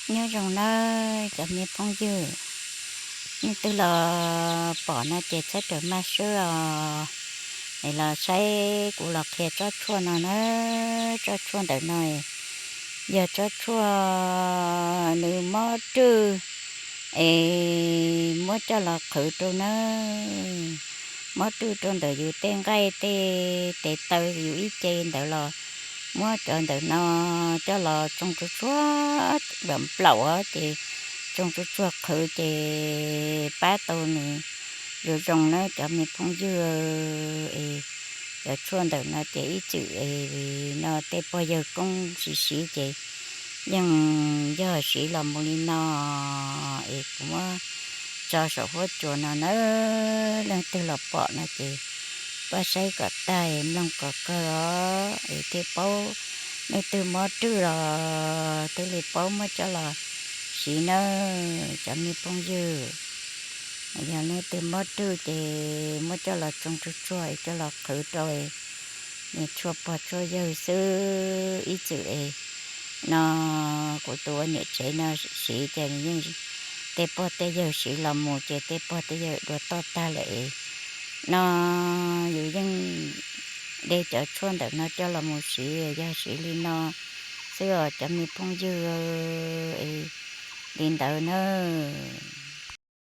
Nyob zoo nawb cov me phooj ywg, nej twg los pom no ces txhob rawm maj swb os, es los saib kuv los qhia tsob tshuaj no nawb. Tsob tshuaj ntawm no yog tsob tshuaj nws mob rwj es muab coj los qhwv rau nawb. Mob rwj rau ntawm yus tej nqaij tej tes taw yus ib ce ntawd los muab cov ntawm no coj los tsoo tsuag tsuag nplaum nplaum ces tsoo tsuag tsuag qhwv ces pab tau nws zoo zoo nawb cov me phooj ywg. Es cov tshuaj ntawm no ces ib txwm es no tej pog yawg koob siv siv ces yeej yog siv los mus li no. Es kuv muab tso saum huab cua no nawb, leej twg los pom no ces pab saib kom tag mloog kom kawg os es thiaj paub. Nej twg mob rwj los thiaj li paub muab coj los siv nawb cov me phooj ywg. Yog nej twg mob rwj ces muab coj los tsoo tsuag tsuag es coj los qhwv rau es tshuaj pog tshuaj yawg xwb ib txwm es no kuv tus ua niam tsev no siv ces nws yeej tej pog tej yawg siv los mus ces tej pog tej yawg dua toj tag lawm es no yus yeej de cov tshuaj ntawm no coj los mus siv yog siv li no xwb os cov me phooj ywg. Es li ntawd nawb.